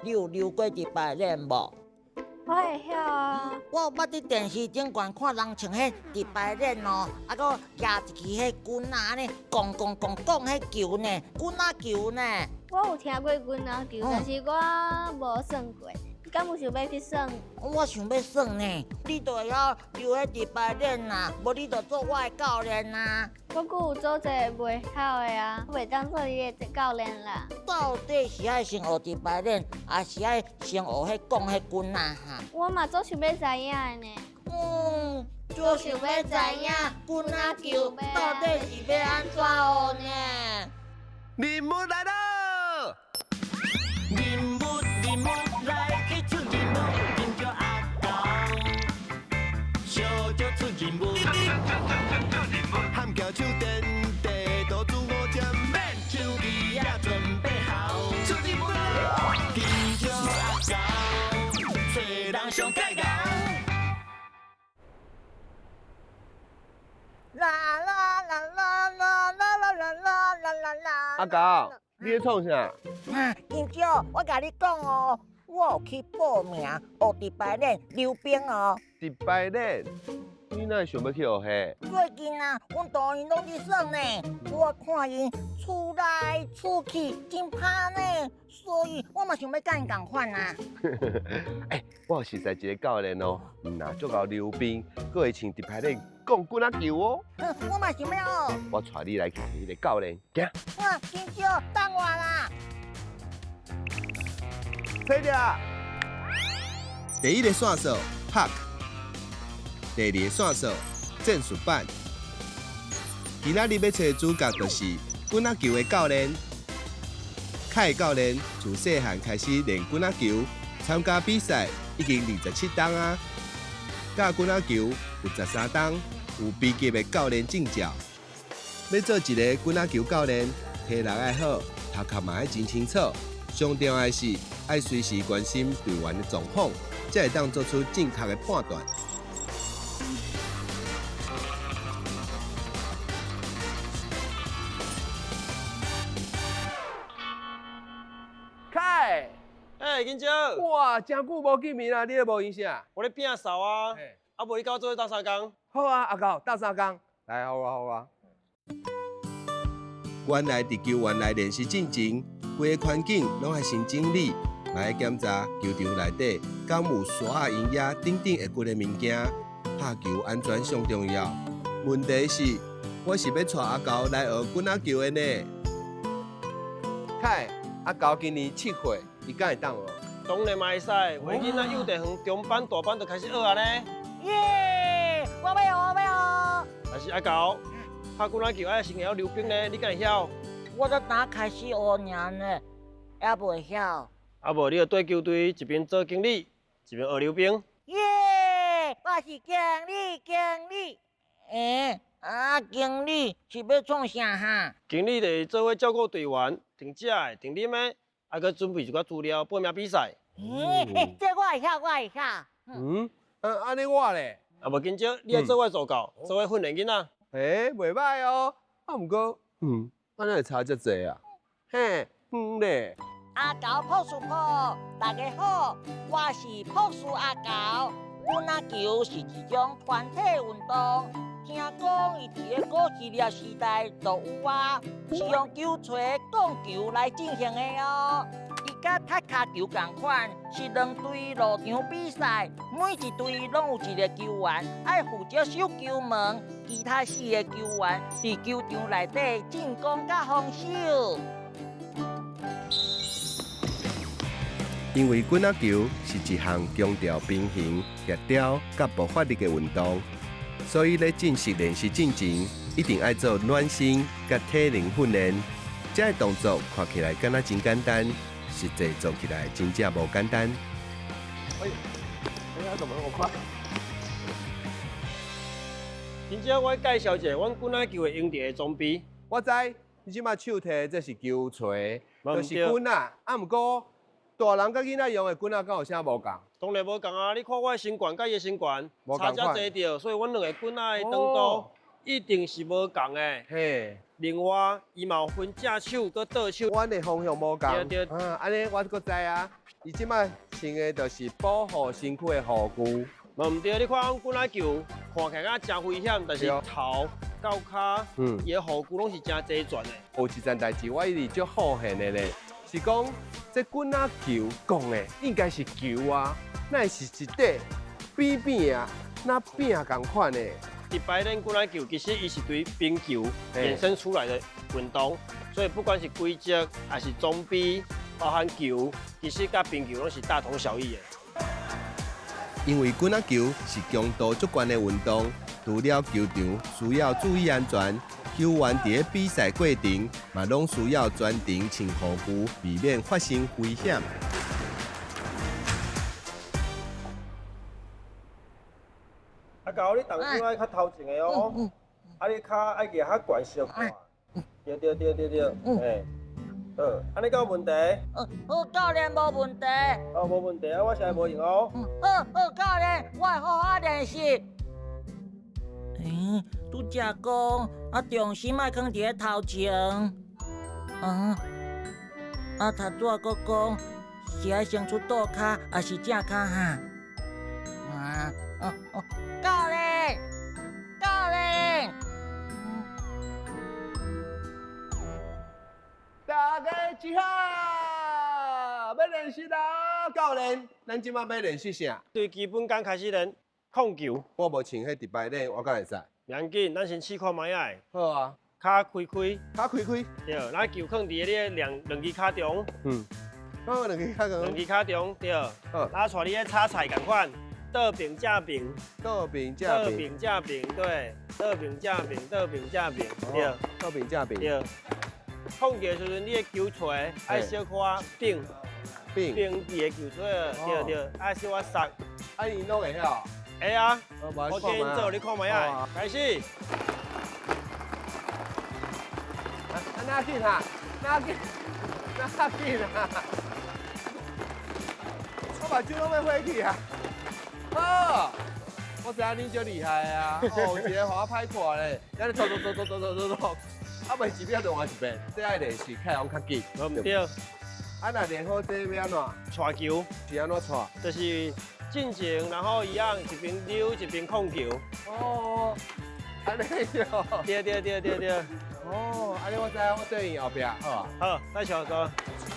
你有溜過直排輪無？我會曉啊。我有捌佇電視頂懸看人穿彼直排輪哦，啊閣舉一支彼棍仔按呢，摃摃摃摃彼球呢，棍仔球呢。我有聽過棍仔球，但是我無耍過。你敢有想欲去耍？我想欲耍呢，你就會曉溜彼直排輪啊，無你就做我的教練啊。我閣有做一个袂曉的啊，袂當做你的教練啦。到底是愛先學直排輪，抑是愛先學彼摃彼棍仔哈？我嘛足想欲知影的呢。嗯，足想欲知影棍仔球到底是欲按怎學呢？任務來囉！任務任務來去出任務，緊張阿狗，小少出任務，喊舉手電地多煮五針，免手機也準備好，出任務囉！緊張阿狗，找人上蓋𠢕。啦啦啦啦啦啦啦啦啦啦啦！阿狗，你咧創啥？啊，金少，我共你講哦，我有去報名學直排輪溜冰哦。直排輪？你哪會想欲去學彼？最近啊，阮大𪜶攏佇耍呢，我看𪜶出來出去真拍呢，所以我嘛想欲佮𪜶仝款啊。欸，我有熟似一個教練哦，毋若足𠢕溜冰，閣會穿直排輪摃棍仔球哦。嗯，我嘛想欲學。我帶你來去見彼個教練，行。啊，金少，等我啦。吹著。第一个線索，拍；第二个線索，戰術板。今仔日欲揣的主角就是棍仔球的教練。凱教練自細漢開始練棍仔球，參加比賽已經27冬啊。教棍仔球有13冬，有 B 級的教練證照。欲做一个棍仔球教練，體力愛好，頭殼嘛愛真清楚。上重要的是愛隨時關心隊員的狀況，才會當做出正確的判斷。凱，欸，金少。哇，誠久無見面啦，你咧無閒啥？我咧摒掃啊。啊，無你佮我做伙鬥相共。好啊，阿狗鬥相共，來，好啊，好啊。原來佇球園內練習進前，規个環境攏愛先整理，嘛愛檢查球場內底敢有沙仔、蠅仔等等會骨的物件。拍球安全上重要。問題是，我是欲帶阿狗來學棍仔球的呢。凱，阿狗今年7歲，伊敢會當學？當然嘛會使，有的囡仔幼稚園中班、大班就開始學啊呢。耶！我欲學，我欲學。但是阿狗，拍棍仔球愛先會曉溜冰呢，你敢會曉？我才剛開始學爾呢，猶袂曉。啊無，你就綴球隊一邊做經理，一邊學溜冰。耶！我是經理，經理。欸，啊，經理是欲創啥哈？經理就是做伙照顧隊員，訂食的、訂啉的，啊，閣準備一寡資料，報名比賽。欸，這我會曉，我會曉。嗯，啊，按呢我咧？啊，無緊張，你愛做我助教，做伙訓練囡仔。欸，袂䆀哦。啊，毋過，按呢會差遮濟啊？嘿，遠咧。阿狗朴素朴，大家好，我是朴素阿狗。棍仔球是一種團體運動，聽講伊佇咧古希臘時代就有啊，是用球錘摃球來進行的哦。伊佮踢跤球仝款，是兩隊落場比賽，每一隊攏有一个球員愛負責守球門，其他四个球員佇球場內底進攻佮防守。因為棍仔球是一項強調平衡、協調佮爆發力的運動，所以咧正式練習進前，一定愛做暖身佮體能訓練。這个動作看起來敢若真簡單，實際做起來真正無簡單。哎，哎呀，怎麼那麼快？今朝我介紹一下阮棍仔球會用著的裝備。我知，你這擺手提的這是球錘，就是棍仔。啊，毋過大人佮囡仔用的棍仔，敢有啥無仝？當然無仝啊！你看我的身懸佮伊的身懸差遮濟著，所以阮兩个棍仔的長度一定是無仝的。嘿。另外，伊嘛有分正手佮倒手。阮的方向無仝。對對。啊，按呢我閣知啊。伊這擺穿的就是保護身軀的護具。無毋對，你看阮棍仔球看起來敢誠危險，但是頭到跤，伊的護具攏是誠齊全的。有一件代誌我一直足好現的咧，是講這棍仔球講的應該是球啊，哪會是一塊扁扁啊，若餅仝款的。直排練棍仔球其實伊是對冰球衍生出來的運動，所以不管是規則還是裝備，包含球，其實佮冰球攏是大同小異的。因為棍仔球是強度足懸的運動，除了球場需要注意安全，球員佇咧比賽過程嘛攏需要全程穿護具，避免發生危險。阿狗，你動作愛較頭前的哦，啊，你跤愛舉較懸小可。對對對對對，嘿，好，按呢敢有問題？好，教練無問題。哦，無問題啊，我現在無用哦。好，好，教練，我會好好練習。欸，拄才講啊，重心愛囥佇咧頭前。啊，啊，頭拄仔閣講是愛先出倒跤，抑是正跤哈？啊，哦哦，教練，教練。大家集合，欲練習啦！教練，咱這擺欲練習啥？對基本功開始練控球。我無穿彼直排輪，我敢會使？袂要緊，咱先試看覓仔。好啊。跤開開。跤開開。對，咱球囥佇你的兩支跤中。哦，兩支跤中。兩支跤中，對。好。咱帶你咧炒菜仝款，倒爿正爿。倒爿正爿。倒爿正爿，對。倒爿正爿，倒爿正爿，對。倒爿正爿。對。控球的時陣，你的球槌愛小可頂，頂頂佇个球槌，對對，愛小可殺。啊，𪜶攏會曉？會啊。我先做，你看覓仔，開始。啊，哪緊啊？哪緊？哪緊啊？我目睭攏欲火去啊！好，我知影你足厲害啊！哦，有一個予我歹看咧，咱咧走走走走走走走。啊，袂一秒就換一遍，這愛練習，較會較緊。無毋對。啊，若練好這欲按怎？帶球。是按怎帶？就是進前，然後一樣一邊溜一邊控球。哦，按呢喲。對對對對對。哦，按呢我知，我對𪜶後壁，好啊。好，再上座。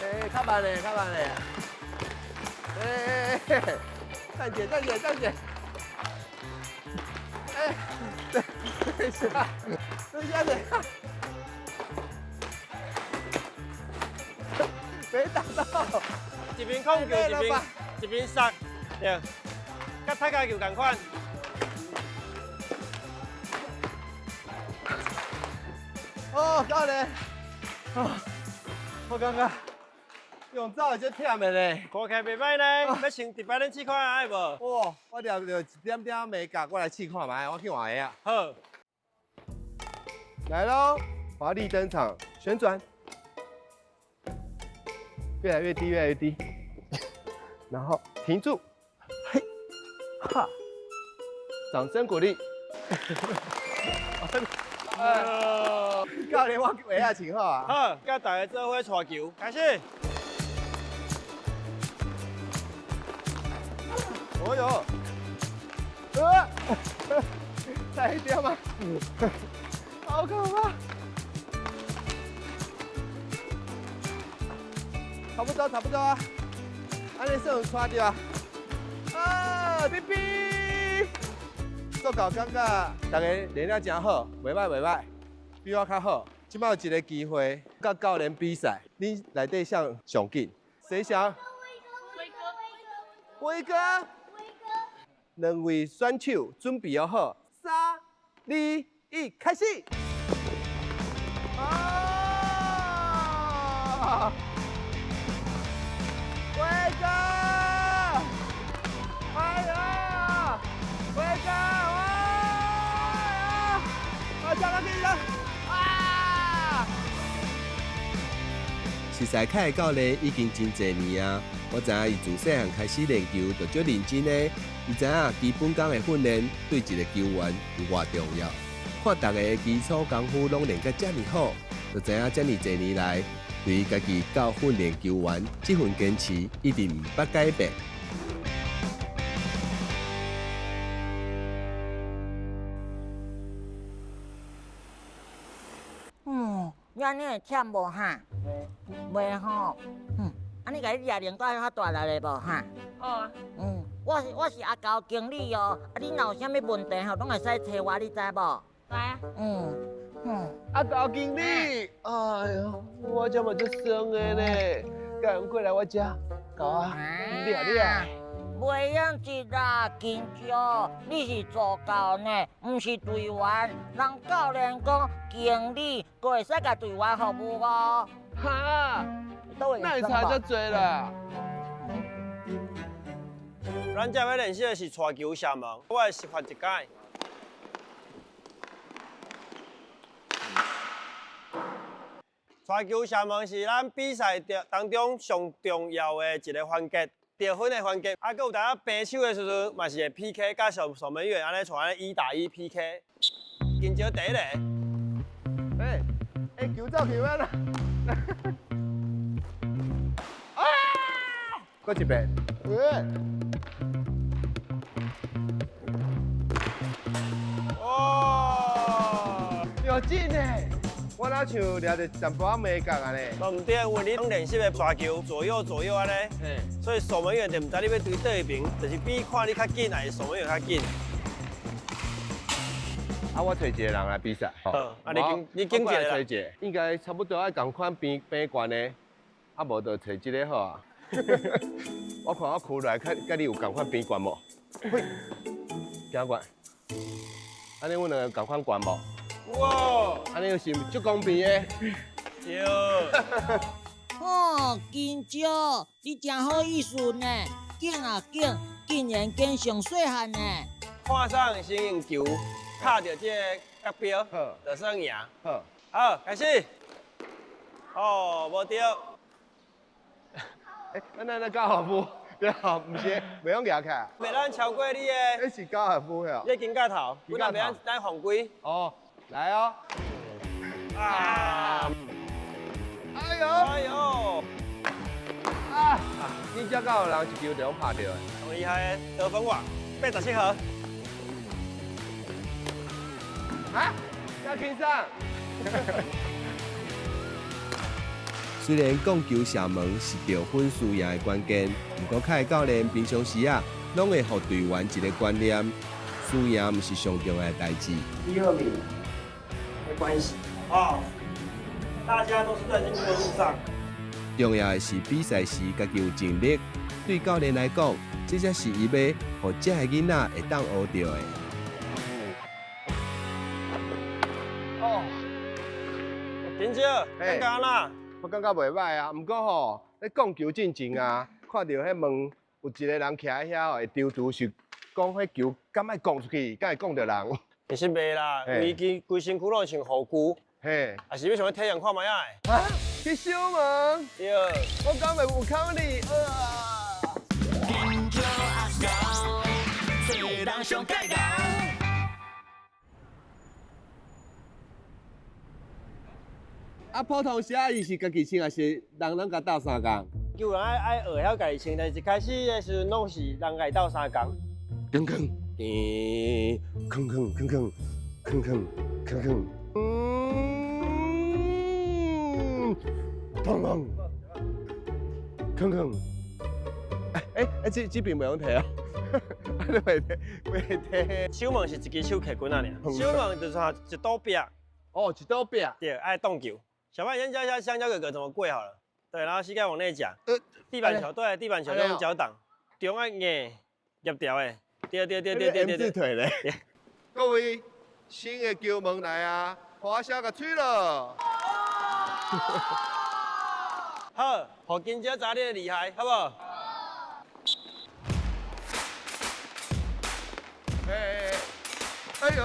欸，較慢咧，較慢咧。欸，等者，等者，等者。欸，等一下，等一下，等一下。沒打到，一邊控球一邊殺，對，佮踢跤球仝款。哦，教練，我感覺用走會足忝的咧。看起來袂䆀呢，欲穿直排輪試看愛無？哇，我掠著一點點眉角，我來試看覓，我去換鞋仔。好，來囉，華麗登場，旋轉。越來越低，越來越低，然後停住，嘿，哈，掌聲鼓勵。教練，我鞋仔穿好啊。好，佮大家做伙帶球，開始。哦喲，差一點嗎？好可怕！差不多，差不多啊！按呢算有帶著啊！啊，嗶嗶，做到感覺大家練了誠好，袂䆀袂䆀，比我較好。這擺有一個機會，佮教練比賽，恁內底誰上緊？誰想？威哥，威哥，兩位選手準備好，3、2、1，開始！啊！威哥，哎呀，威哥，哇！啊，下個去啦！啊！熟似凱的教練已經真濟年啊，我知影伊自細漢開始練球就足認真的，伊知影基本功的訓練對一個球員有偌重要。看逐个的基礎功夫攏練甲遮爾好，就知影遮爾濟年來，對於家己教訓練球員這份堅持，一直毋捌改變。嗯，你按呢會忝無哈？袂吼，嗯，按呢共你掠練甲較大力的無哈？好啊。嗯，我是阿猴經理哦，啊，你若有啥物問題吼，攏會使揣我，你知無？知啊。嗯嗯。阿猴經理，哎喲，我這嘛足酸的呢，敢會過來我遮，搞啊，掠掠。袂用得啦，緊張，你是助教呢，毋是隊員。人教練講經理，閣會使共隊員服務哦。哈？哪會差遮濟啦？咱這欲練習的是帶球射門，我會示範一擺。帶球射門是咱比賽當中上重要的一個環節。得分的環節，啊，閣有當平手的時陣，嘛是會 PK，佮守門員按呢，像按呢1打1 PK。緊張第一個。欸欸，球走去哪啦？啊！閣一遍。欸。哇！有勁呢！我哪像掠著淡薄仔眉角按呢？無毋對，因為你攏練習的抓球左右左右按呢，所以守門員就毋知你欲對佗一邊，就是比看你較緊，還是守門員較緊。啊，我揣一個人來比賽。好，啊你揀一個啦。揣一個，應該差不多愛仝款邊邊懸的，啊無就揣這個好啊。我看我箍來，佮佮你有仝款邊懸無？嘿，行過來。按呢，阮兩个仝款懸無？哇！按呢是足公平的。對。哦，緊張，你真好意思呢，揀啊揀，竟然揀上細漢呢。看上先用球拍著這个角標，就算贏。好，好，開始。哦，無對。欸，咱高爾夫，對啊，毋是，袂用舉起來。袂咱超過你的。彼是高爾夫的。你肩胛頭，本來袂咱犯規。哦，來哦。啊！哎呦！哎呦！啊！你這敢有人一球就攏拍著的？上厲害的得分王，87號。啊！遮輕鬆。雖然講球射門是得分輸贏的關鍵，毋過凱教練平常時啊，攏會予隊員一個觀念：輸贏毋是上重要的代誌。第二名沒關係啊，大家都是在進步的路上。重要的是比賽時家己有盡力。對教練來講，這才是伊欲予這个囡仔會當學著的。哦，金姐，感覺按怎？我感覺袂䆀啊，毋過吼，咧講球進前啊，看著彼門有一個人徛佇遐吼，會丟球是講彼球敢愛講出去，敢會講著人？其實袂啦，規支規身軀攏穿護具。嘿，啊是欲想欲體驗看覓仔的？啊，去守門？對。我敢會有可能？啊！緊張阿猴，做人上蓋牛。啊，普通時啊，伊是家己穿，還是人攏共鬥相共？球員愛學曉家己穿，但是一開始的時陣攏是人家鬥相共。吭吭，咦，吭吭吭吭，吭吭吭吭，嗯，砰砰，吭吭。欸欸，這邊袂用提啊？你袂提，袂提。守門是一支手揢棍仔爾，守門就是啥一堵壁。哦，一堵壁。對，愛擋球。小范，先教一下香蕉哥哥怎麼跪好了。對，然後膝蓋往內夾。地板球，對，地板球用腳擋，中愛硬，入條的。對對對對對對。 M 字腿咧。各位，新的球門來啊，花聲共吹了。好，予金姐知你的厲害，好無？哎哎呦！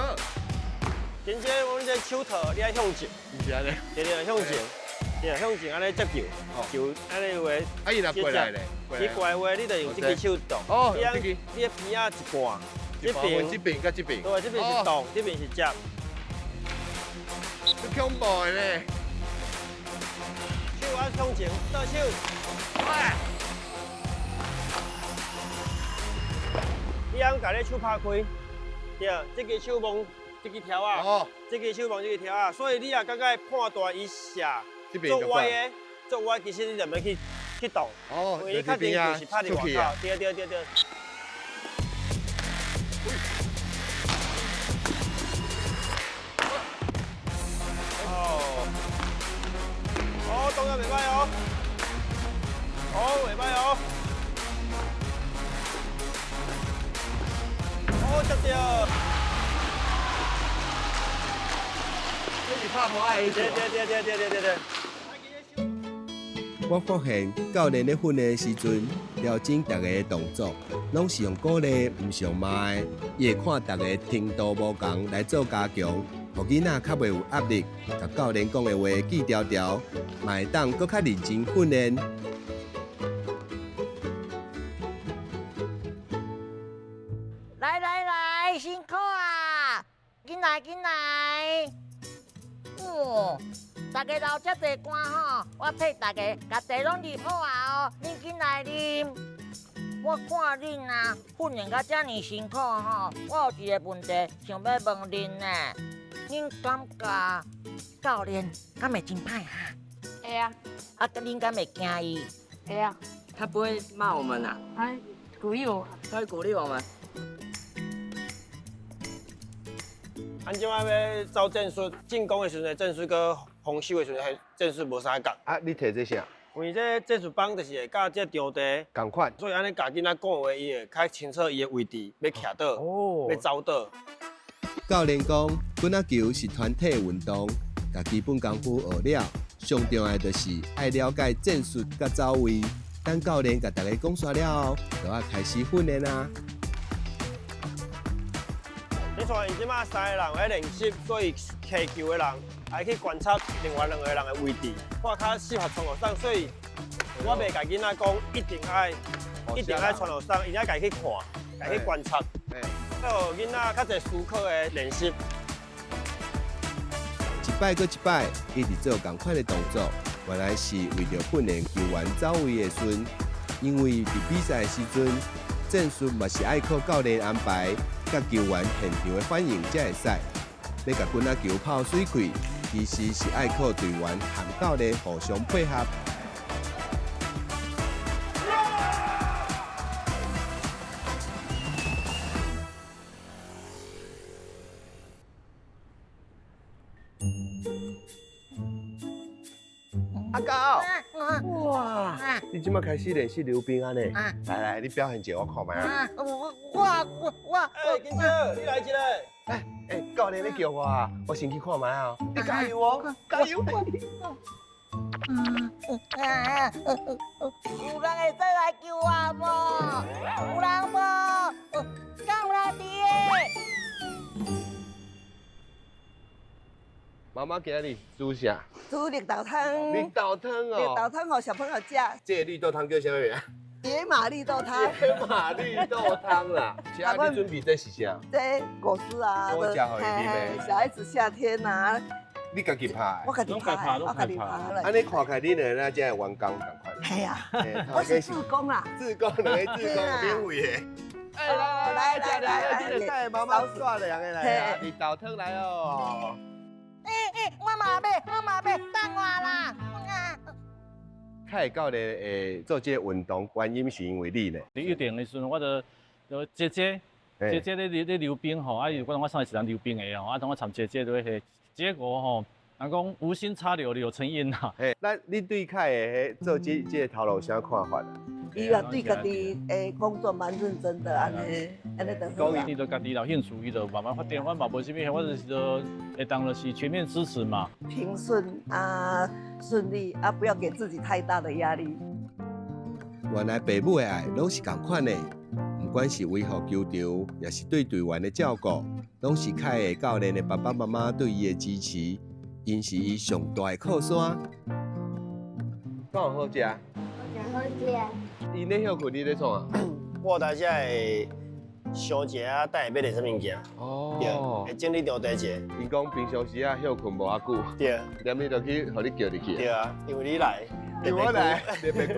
金姐，阮這手套你愛向前，毋是按呢？對對，向前，對，向前按呢接球，球按呢話。啊，伊若過來咧，你過來話，你就用這支手擋。哦，用這支。你的邊仔一半，這邊，這邊佮這邊。對，這邊是擋，這邊是接。足恐怖的咧！手按向前，倒手。你按共你手拍开，对，这支手摸这支条仔，这支手摸这支条仔，所以你若感觉判断伊射做歪的，做歪，其实你就免去动，因为你确定就是拍伫外口，对对对对。哦，哦，动作袂歹哦，哦，袂歹哦。哦，接著。这是拍破爱的。对对对对对对对对。我发现教练咧训练的时阵，调整逐个的动作，拢是用鼓励，毋是用骂的。伊会看逐个程度无仝来做加强，予囡仔较袂有压力，共教练讲的话记牢牢，嘛会当阁较认真训练。来来来，辛苦啊！紧来紧来！哦，大家流遮济汗吼，我替大家共茶拢啉好啊哦，恁紧来啉。我看恁啊，训练甲遮尔辛苦吼，我有一个问题想欲问恁呢。恁感觉教练敢会真歹哈？会啊。啊，恁敢会惊伊？会啊。他不会骂我们啊？他鼓励我。他会鼓励我们。咱这摆欲走战术，进攻的时阵战术佮防守的时阵，战术无啥仝。啊，你提这啥？因为这战术棒就是会佮这场地仝款，所以按呢共囡仔讲话，伊会较清楚伊的位置，欲徛佗，欲走佗。教练讲，滚仔球是团体运动，共基本功夫学了，上重要的就是爱了解战术佮走位。等教练共大家讲煞了后，就爱开始训练啊。你像𪜶这马三个人咧练习，所以提球的人爱去观察另外两个人的位置，看较适合传予啥，所以我袂共囡仔讲一定爱，一定爱传予啥，伊爱家己去看，家己去观察，予囡仔较济思考的练习。一摆阁一摆，一直做仝款的动作，原来是为著训练球员走位会顺。因为伫比赛的时阵，战术嘛是爱靠教练安排，佮球员现场的反应才会使。欲共滚仔球泡媠气，其实是爱靠队员和教练互相配合。阿狗，哇，你这马开始练习溜冰啊呢？来来，你表现一下我看觅啊。我我我，哎，金哥，你来一个。哎哎，教练咧叫我啊，我先去看觅啊。你加油哦，加油！有人会使来救我无？有人无？敢有人伫的？妈妈今日煮啥？煮绿豆汤。绿豆汤哦。绿豆汤予小朋友食。这个绿豆汤叫啥物名？野马绿豆汤。野马绿豆汤啦。啊，你准备这是啥？这果汁啊。果汁予伊啉的。小孩子夏天啊。你家己拍？我家己拍，我家己拍。按呢看起来，恁两个才会员工仝款。系啊。我是志工啦。志工，两个志工免费的。哎，来来来，来来，这个带妈妈煞两个来啊，绿豆汤来哦。欸欸，我嘛欲，我嘛欲，等我啦！凯教练会做这个运动，原因是因为你呢？伫幼稚的时阵，我就就姐姐，姐姐咧咧溜冰吼，啊，伊就讲我上一人溜冰的吼，啊，同我参姐姐落去，结果吼，人讲无心插柳柳成荫啦。嘿，那你对凯的做这这个头路有啥看法？伊也对家己的工作蛮认真的，按呢，按呢就好。伊就家己有兴趣，伊就慢慢发展。我嘛无啥物，我就是说，会当就是全面支持嘛。平顺啊，顺利啊，不要给自己太大的压力。原来爸母的爱拢是仝款的，毋管是维护球场，也是对队员的照顾，拢是凯的教练的爸爸妈妈对伊的支持，𪜶是伊上大的靠山。敢有好食？真好食。𪜶咧歇睏，你咧创啊？我有当时会想一下，等下欲練啥物件。對，會整理場地一下。伊講平常時啊，歇睏無偌久。連伊就去予你叫入去。對啊，因為你來。因為我來，特別久。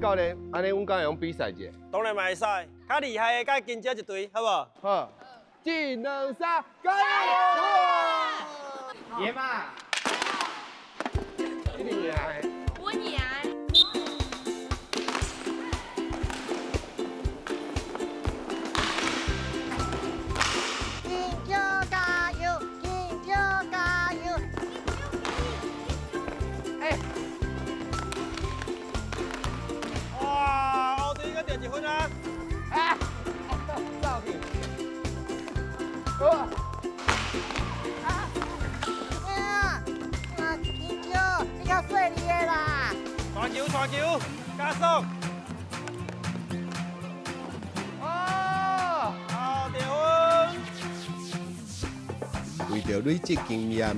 教練，按呢阮敢會用比賽者？當然嘛會使，較厲害的佮金蕉一隊，好無？好。一、兩、三，加油！贏嘛！一定贏。我贏。金蕉加油！金蕉加油！哎！哇，烏隊閣得一分啊！啊！走去！哇！啊！啊！金蕉，你較細膩的啦！傳球，傳球，加速！哦！好，得分！為著累積經驗，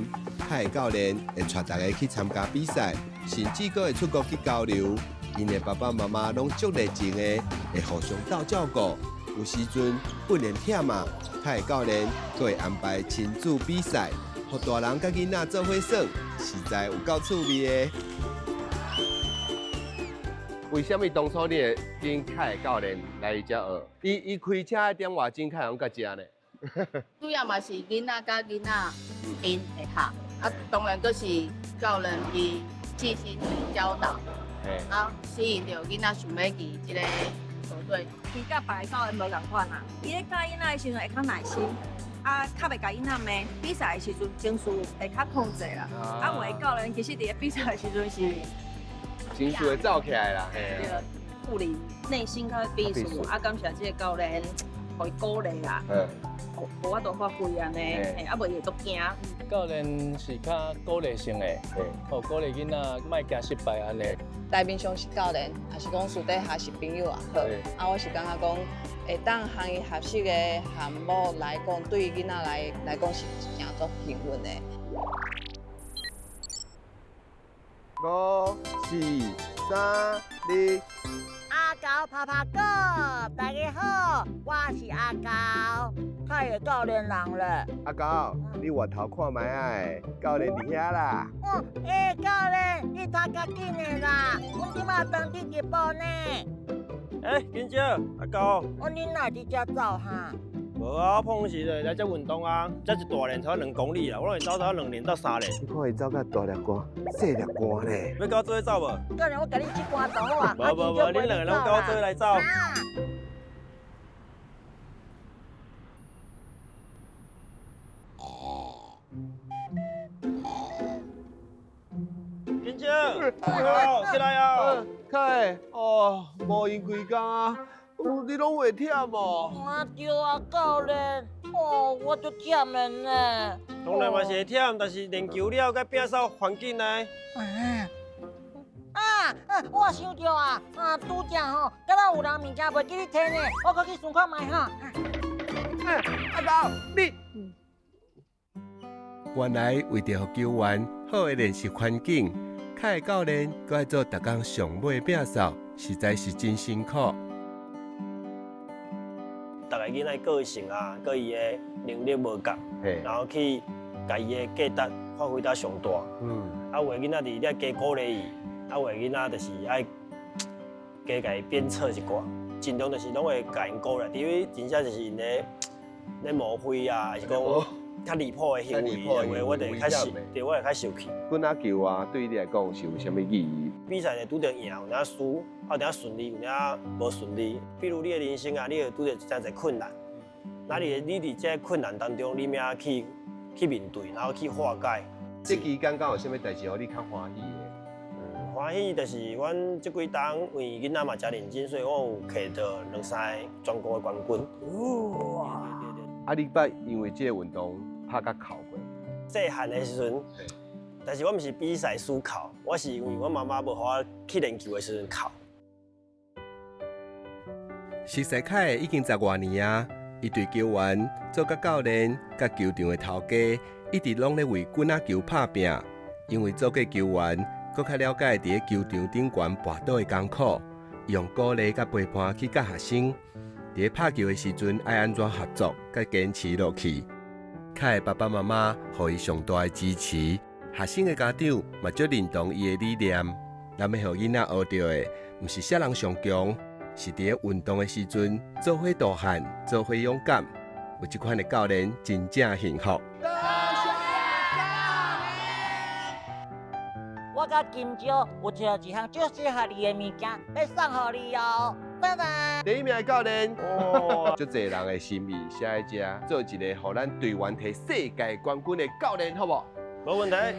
凱的教練會帶大家去參加比賽，甚至閣會出國去交流。𪜶的爸爸媽媽攏足熱情的，會互相鬥照顧。有時陣訓練忝啊，凱的教練閣會安排親子比賽，予大人佮囡仔做伙耍，實在有夠趣味的。為啥物當初你會揀凱的教練來伊遮學？伊伊開車的點外鐘，凱攏佮食呢？主要嘛是囡仔佮囡仔𪜶會合，啊，當然閣是教練伊細心教導，啊，吸引著囡仔想欲去這個球隊。伊佮別个教練無仝款啊，伊咧教囡仔的時陣會較耐心，啊，較袂共囡仔罵。比賽的時陣情緒會較控制啦。啊，有的教練其實佇咧比賽的時陣是情緒會走起來啦。對，顧慮內心較彼此，啊，感謝這個教練，予伊鼓勵啦，無法度發揮按呢，嘿，啊無伊會足驚。教練是較鼓勵性的，哦，鼓勵囡仔莫驚失敗按呢。台面上是教練，抑是講私底下是朋友也好，啊，我是感覺講，會當向伊學習的項目來講，對囡仔來來講是誠足幸運的。五、四、三、二。阿猴拍拍鼓，大家好，我是阿猴，凱的教練人咧。阿猴，你回頭看覓仔，教練佇遐啦。嗯，欸，教練，你拖較緊的啦，阮這馬當佇直播呢。欸，金蕉，阿猴。哦，你哪佇遮走哈？無啊，我碰時就來這運動啊，這一大練才2公里啊，我攏會走到2年到3年。你看伊走甲大粒汗、細粒汗呢。欲佮我做伙走無？教練，我共你這關就好啊。無無無，恁兩个攏佮我做伙來走。金蕉，阿猴，起來啊！凱，哦，無閒規工啊。你攏會忝哦？啊對啊，教練，哦，我足忝的呢。當然嘛是會忝，但是練球了，佮摒掃環境呢。啊啊！我想著啊，啊，拄才吼，敢若有人物件袂記你提呢，我閣去想看覓哈。阿猴，你原來為著予球員好的練習環境，凱的教練閣愛做逐工上尾摒掃，實在是真辛苦。逐个囡仔個性啊，佮伊的能力無仝，然後去共伊的價值發揮到上大。啊，有的囡仔佇咧加鼓勵伊，啊，有的囡仔就是愛加共伊鞭策一寡，盡量就是攏會共𪜶鼓勵，除非真正就是𪜶咧咧磨飛啊，還是講較離譜的行為的話，我就會較受，對，我會較受氣。滾仔球啊，對你來講是有啥物意義？比賽會拄著贏，有影輸，啊有影順利，有影無順利。比如你的人生啊，你會拄著誠濟困難，那你你佇這困難當中，你欲去去面對，然後去化解。這期間敢有啥物代誌予你較歡喜的？嗯，歡喜就是阮這幾冬，因為囡仔嘛誠認真，所以我有摕著兩三个全國的冠軍。哇！啊，你捌因為這個運動拍甲哭過？細漢的時陣，但是我毋是比賽輸哭，我是因為我媽媽無予我去練球的時陣哭。熟似凱的已經十外年啊，伊對球員做甲教練、佮球場的頭家，一直攏咧為滾仔球拍拚。因為做過球員，閣較了解佇咧球場頂懸跋倒的艱苦。用鼓勵佮陪伴去教學生，佇咧拍球的時陣愛按怎合作，佮堅持落去。凱的爸爸媽媽予伊上大的支持，學生的家長嘛足認同伊的理念。咱欲予囡仔學著的，毋是啥人上強，是佇咧運動的時陣做伙大漢，做伙勇敢。有這款的教練，真正幸福。我佮金蕉有揣著一項足適合你的物件，欲送予你哦。拜拜。第一名的教練，哦，足濟人的心意寫佇遮，做一个予咱隊員提世界冠軍的教練，好無？無問題。